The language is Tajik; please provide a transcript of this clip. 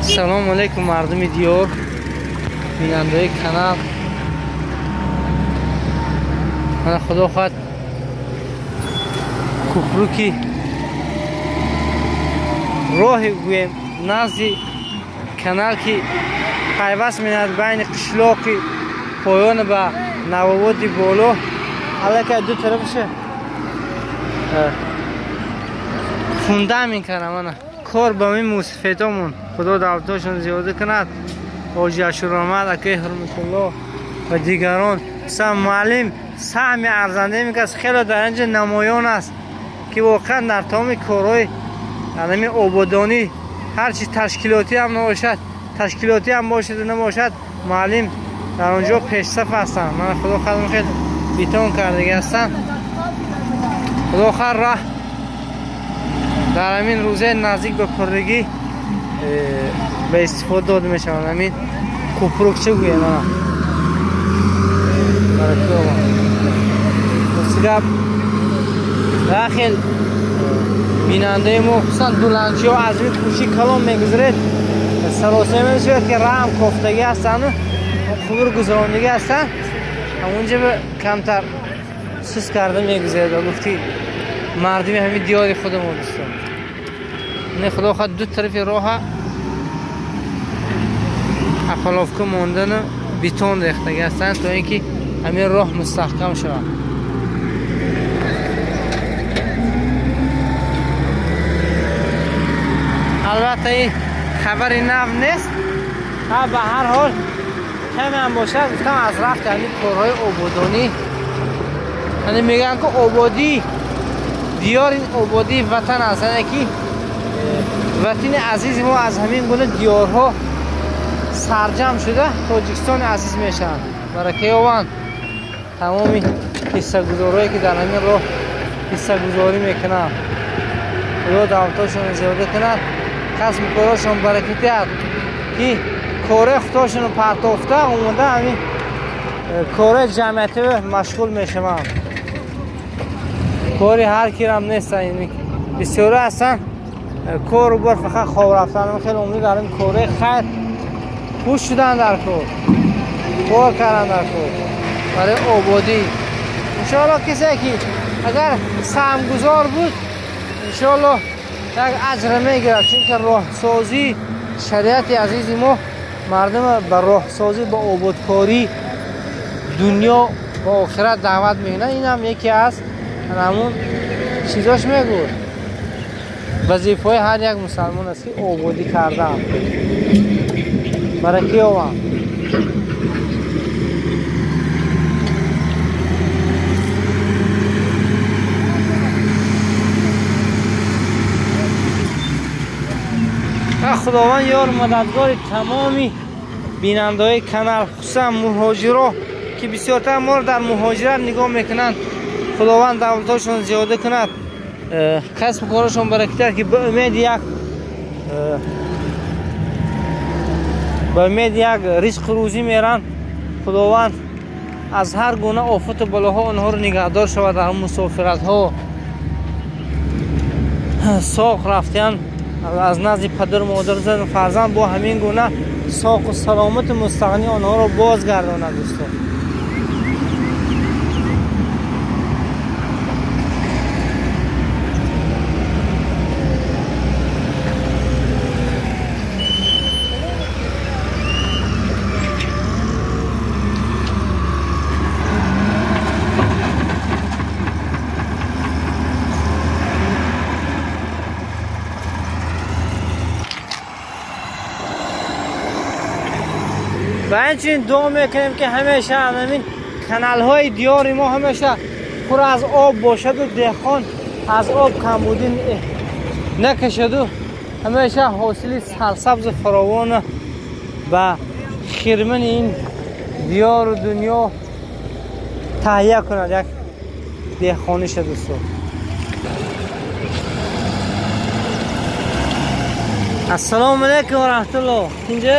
Салом алейкум мардуми диёр, бинандаи канал. Мана худо хоҳад купруки роҳи гӯем назди канал ки пайваст менад байни қишлоқи поён ба Навободи боло, аллакай ду тарафаша фундамент кардам. Мана кор ба мин мусафедомон, худо давлатошон зиёда кунад. Ҳоҷи Ашуромад, акаи Ҳурматулло ва дигарон. Сам муаллим саҳми арзанде мекард, хеле дар инҷа намоён аст ки воқеан дар тамоми корҳои ҳамин ободонӣ ҳарчи ташкилотӣ ҳам набошад, ташкилотӣ ҳам бошаду набошад, муаллим дар он ҷо пешсаф ҳастанд. Мана худо хоҳад хел битон кардагӣ ҳастанд. Худо хоҳад раҳ дар ҳамин рӯзаи наздик ба пуррагӣ ба истифода дода мешаванд. Ҳамин купрук чӣ гӯем, мана гап хел бинандаи мо, хусусан дуланчиҳо аз ин кӯчи калон мегузаред, саросема мешавад ки раҳам кофтагӣ ҳастанду қубур гузарондагӣ ҳастанд. Ҳамонҷа камтар сус карда мегузаред ва гуфти мардуми ҳамин диёри худамон дӯстон. Не худо хоҳад ду тарафи роҳа апаловка мондану бетон рехтагӣ ҳастанд то ин ки ҳамин роҳ мустаҳкам шавад. Албатта ин хабари нав нест, ба ҳар ҳол каме ҳам бошад гуфтам аз рафти ҳамин корҳои ободонӣ, яъне мегӯянд ки ободии диёр ин ободии ватан аст, яъне ки ватани азизи мо аз ҳамин гуна диёрҳо сарҷамъ шуда Тоҷикистони азиз мешаванд. Барака ёбанд тамоми ҳиссагузорҳое ки дар ҳамин роҳ ҳиссагузорӣ мекунанд. Худо давлатошонро зиёда кунад, касбу корашон баракат диҳад ки кораи худошонро партофта омада ҳамин кораи ҷамъиятӣ машғул мешаванд. Кори ҳар кирам нест, бисёре ҳастанд кору бор фақат хоб рафтан, хеле умри дар ин кораи хайр пӯш шудан дар кор, кор кардан дар кор барои ободӣ. Иншоалло касе ки агар саҳмгузор буд, иншоалло як аҷр мегирад, чунки роҳсозӣ шариати азизи мо мардум ба роҳсозӣ, ба ободкорӣ дунё ва охират даъват мекунад. Инам яке аз ҳамун чизош мегӯяд. Вазифаи ҳар як мусалмон аст ки ободӣ кардан. Барака ёбанд. Худованд ёр мададгори тамоми бинандаҳои канал, хусусан муҳоҷиро ки бисёртар моро дар муҳоҷират нигоҳ мекунанд. Худованд давлатошон зиёда кунад, касбу корашон баракат диҳад ки ба умеди як ризқу рӯзӣ меранд. Худованд аз ҳар гуна офату балоҳо онҳоро нигаҳдор шавад. Дар мусофиратҳо соқ рафтиян аз назди падару модар зану фарзанд бо ҳамин гуна соқу саломату мустағнӣ онҳоро бозгардонад. Дӯстон, ва инчунин дуо мекунем ки ҳамеша ҳамин каналҳои диёри мо ҳамеша пур аз об бошаду деҳқон аз об камбудӣ накашаду ҳамеша ҳосили сарсабзу фаровон ба хирмани ин диёру дунё таҳия кунад як деҳқониша. Дӯстон, ассалому алайкум ва раҳматуллоҳ. Инҷа